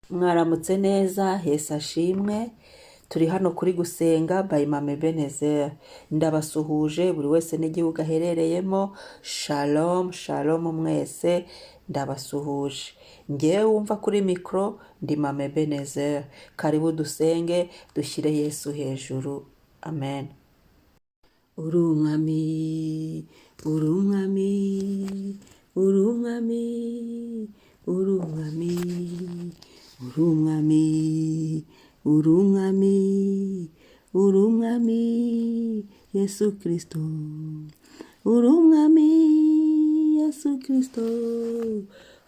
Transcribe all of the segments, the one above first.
Mwaramutse neza, Yesu ashimwe. Turi hano kuri Gusenga by Mama Ebenezer. Ndabasuhuje buri wese n'igihugu aherereyemo. Shalom, shalom mwese, ndabasuhuje. Ngewe wumva kuri mikoro ndi Mama Ebenezer. Karibu dusenge, dushyire Yesu hejuru. Amen. Uri umwami, uri umwami, uri umwami, uri umwami, uri umwami, uri umwami, uri umwami, Yesu Kristo. Uri umwami, Yesu Kristo.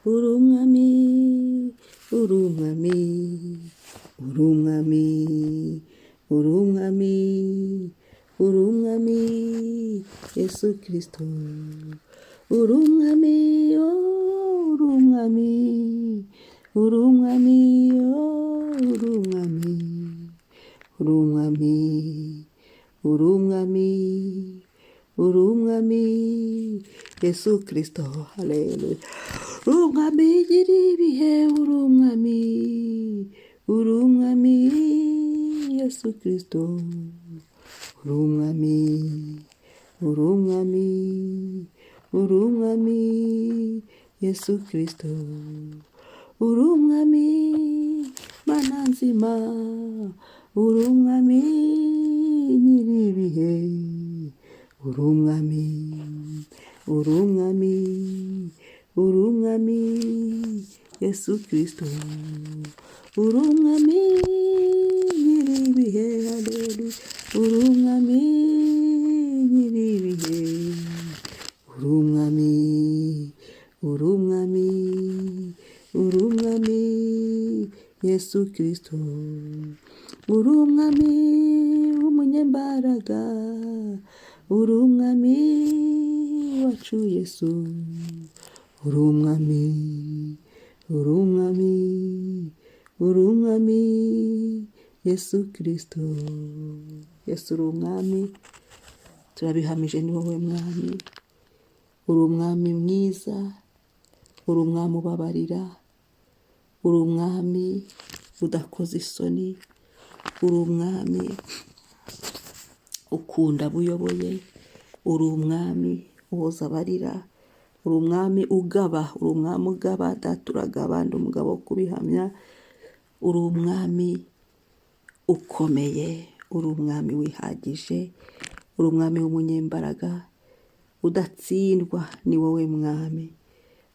Uri umwami, uri umwami, uri umwami, uri umwami, uri umwami, Yesu Kristo. Uri umwami, oh, uri umwami, uri umwami, oh, uri umwami, uri umwami, uri umwami, uri umwami, Yesu Kristo. Haleluya. Uri umwami nyir'ibihe, uri umwami, uri umwami, Yesu Kristo. Uri umwami, uri umwami, uri umwami, Yesu Kristo. Uri umwami, Mana nzima, uri umwami nyir'ibihe, uri umwami, uri umwami, uri umwami, Yesu Kristo. Uri umwami nyir'ibihe, haleluya, uri umwami nyir'ibihe, uri umwami, uri umwami, uri umwami, Yesu Kristo. Uri umwami w'umunyembaraga, uri umwami wacu Yesu. Uri umwami, uri umwami, uri umwami, Yesu Kristo. Yesu uri umwami, turabihamije, ni wowe mwami. Uri umwami mwiza, uri umwami ubabarira, uri umwami udakoza isoni, uri umwami ukunda abo uyoboye, uri umwami uhoza abarira, uri umwami ugaba, uri umwami ugaba. Data, uragaba, ndi umugabo wo kubihamya. Uri umwami ukomeye, uri umwami wihagije, uri umwami w'umunyembaraga udatsindwa, ni wowe mwami.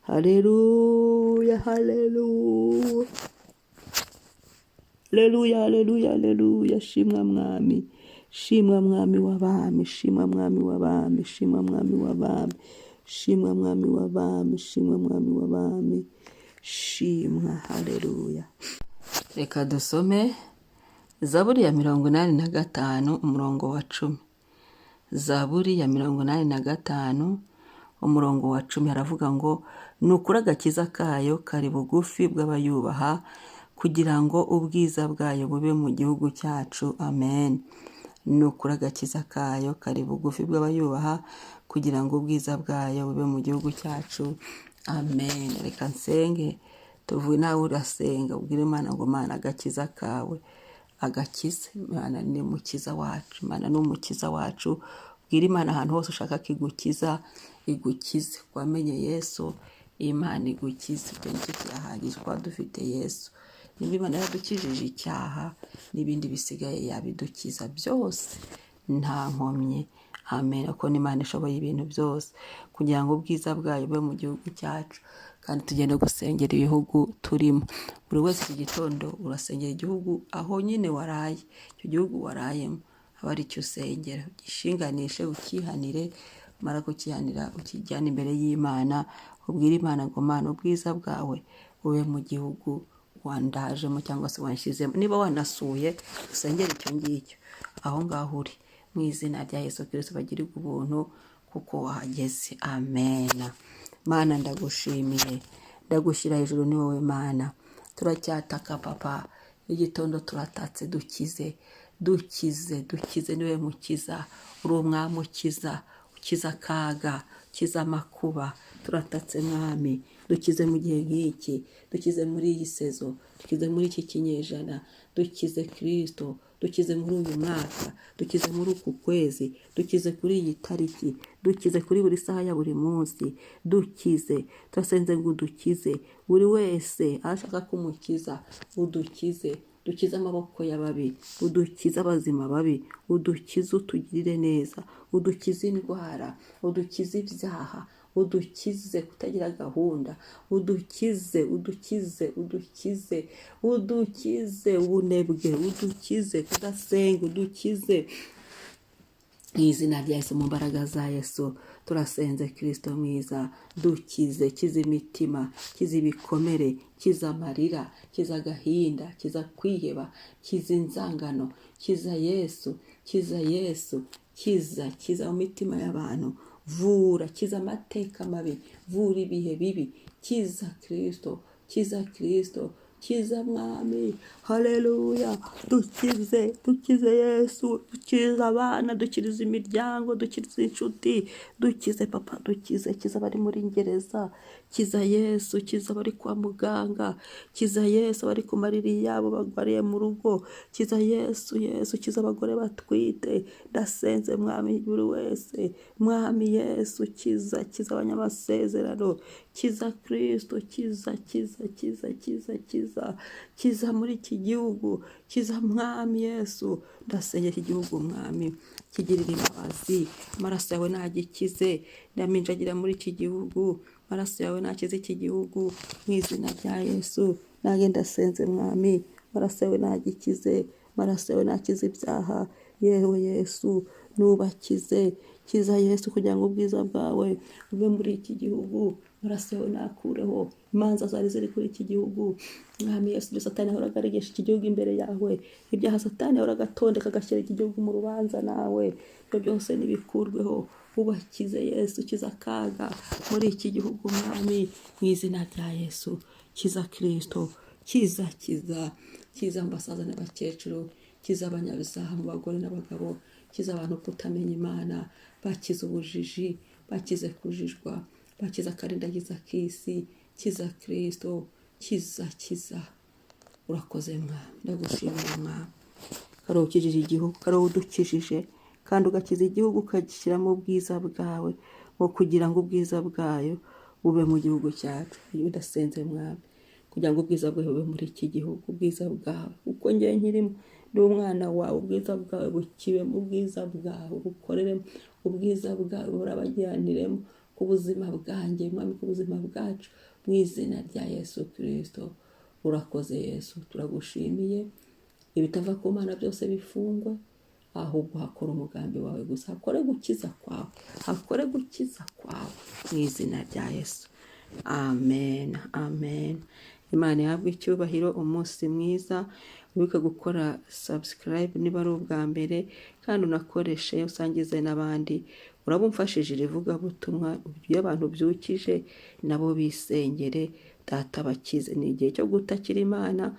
Haleluya, haleluya, haleluya, haleluya, haleluya. Shimwa mwami, shimwa mwami w'abami, shimwa mwami w'abami, shimwa mwami w'abami, shimwa mwami w'abami, shimwa mwami w'abami, shimwa. Haleluya. Reka dusome Zaburi ya 85, umurongo wa 10. Zaburi ya 85, umurongo wa 10, haravuga ngo: "Ni ukuri agakiza kayo kari bugufi bw'abayubaha, kugira ngo ubwiza bwayo bube mu gihugu cyacu. Amen." Ni ukuri agakiza kayo kari bugufi bw'abayubaha, kugira ngo ubwiza bwayo bube mu gihugu cyacu. Amen. Reka nsenge tuvuye, nawe urasenga, ubwire Imana ngo: "Mana, agakiza kawe, agakiza." Imana ni umukiza wacu, Imana ni umukiza wacu. Bwira Imana ahantu hose ushaka ko igukiza, igukize. Wamenye Yesu, Imana igukize. Icyo nicyo kirahagije kuba dufite Yesu. Niba Imana yaradukijije icyaha, n'ibindi bisigaye yabidukiza byose nta nkomyi. Amen. Ko Imana ishoboye ibintu byose, kugira ngo ubwiza bwayo bube mu gihugu cyacu. Kandi tugende gusengera ibihugu turimo. Buri wese iki gitondo urasengera igihugu aho nyine waraye, icyo gihugu warayemo aba ari cyo usengera. Ugishinganishe, ukihanire, umara kukihanira ukijyana imbere y'Imana, ubwire Imana ngo: "Mana, ubwiza bwawe bube mu gihugu wandajemo cyangwa se wanshyizemo." Niba wanasuye, usengere icyo ngicyo aho ngaho uri, mu izina rya Yesu Kirisito, bagirirwe ubuntu kuko wahageze. Amen. Mana, ndagushimiye, ndagushyira hejuru, ni wowe Mana. Turacyataka papa, igitondo turatatse, dukize, dukize, dukize, niwe mukiza. Uri umwami ukiza, ukiza akaga, ukiza amakuba. Turatatse mwami. Dukize mu gihe nk'iki, dukize muri iyi saison, dukize muri iki kinyejana, dukize Kirisito, dukize muri uyu mwaka, dukize muri uku kwezi, dukize kuri iyi tariki, dukize kuri buri saha ya buri munsi, dukize. Turasenze ngo udukize, buri wese aho ashaka kumukiza, udukize. Dukize amaboko y'ababi, udukize abazima babi, udukize, utugirire neza, udukize indwara, udukize ibyaha, udukize kutagira gahunda, udukize, udukize, udukize, udukize ubunebwe, udukize kudasenga, udukize mu izina rya Yesu, mu mbaraga za Yesu. Turasenze Kirisito mwiza, dukize, kiza imitima, kiza ibikomere, kiza amarira, kiza agahinda, kiza kwiheba, kiza inzangano, kiza Yesu, kiza Yesu, kiza, kiza mu mitima y'abantu, vura, kiza amateka mabi, vura ibihe bibi, kiza Kirisito, kiza Kirisito, kiza Mwami, haleluya. Dukize, dukize Yesu, dukize abana, dukirize imiryango, dukirize inshuti, dukize papa, dukize, kiza abari muri gereza, kiza Yesu, kiza abari kwa muganga, kiza Yesu abari ku mariri yabo barwariye mu rugo, kiza Yesu, Yesu, kiza abagore batwite. Ndasenze Mwami, buri wese, Mwami Yesu, kiza, kiza abanyamasezerano, kiza Kirisito, kiza, kiza, kiza, kiza, kiza, kiza muri iki gihugu, kiza Mwami Yesu. Ndasengera iki gihugu Mwami, kigirira imbabazi, amaraso yawe nagikize, ndaminjagira muri iki gihugu, amaraso yawe nakize iki gihugu mu izina rya Yesu. Nanjye ndasenze Mwami, amaraso yawe nagikize, amaraso yawe nakize ibyaha, yewe Yesu nubakize, kiza Yesu kugira ngo ubwiza bwawe bube muri iki gihugu, amaraso yawe nakureho imanza zari ziri kuri iki gihugu. Mwami Yesu, ibyo Satani yahoraga aregesha iki gihugu imbere yawe, ibyaha Satani yahoraga atondeka agashyira iki gihugu mu rubanza nawe, ibyo byose nibikurweho, ubakize Yesu, kiza akaga muri iki gihugu Mwami, mu izina rya Yesu. Kiza Kirisito, kiza, kiza, kiza abasaza n'abakecuru, kiza abanyabyaha mu bagore n'abagabo, kiza abantu kutamenya Imana, bakize ubujiji, bakize kujijwa, bakize akarindagiza k'isi, kiza Kirisito, kiza, kiza. Urakoze Mwami, ndagushimira Mwami, kari ukijije igihugu, kari udukijije, kandi ugakiza igihugu ukagishyiramo ubwiza bwawe, ngo kugira ngo ubwiza bwayo bube mu gihugu cyacu. Udasenze Mwami, kugira ngo ubwiza bwawe bube muri iki gihugu, ubwiza bwawe, kuko ngewe nkirimo ndi umwana wawe, ubwiza bwawe bukibemo, ubwiza bwawe bukoreremo, ubwiza bwawe burabagiraniremo ku buzima bwanjye Mwami, ku buzima bwacu, mu izina rya Yesu Kirisito. Urakoze Yesu, turagushimiye. Ibitava ku Mana byose bifungwe, ahubwo hakora umugambi wawe gusa, hakore gukiza kwawe, hakore gukiza kwawe mu izina rya Yesu. Amen, amen. Imana ihabwe icyubahiro. Umunsi mwiza. Wibuke gukora subscribe niba ari ubwa mbere, kandi unakoreshe usangize n'abandi. Uraba umfashije irivugabutumwa, iyo abantu byukije nabo bisengere, Data bakize. Ni igihe cyo gutakira Imana,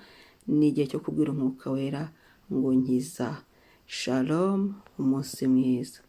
ni igihe cyo kubwira Umwuka Wera ngo nkiza. Shalom, umunsi mwiza.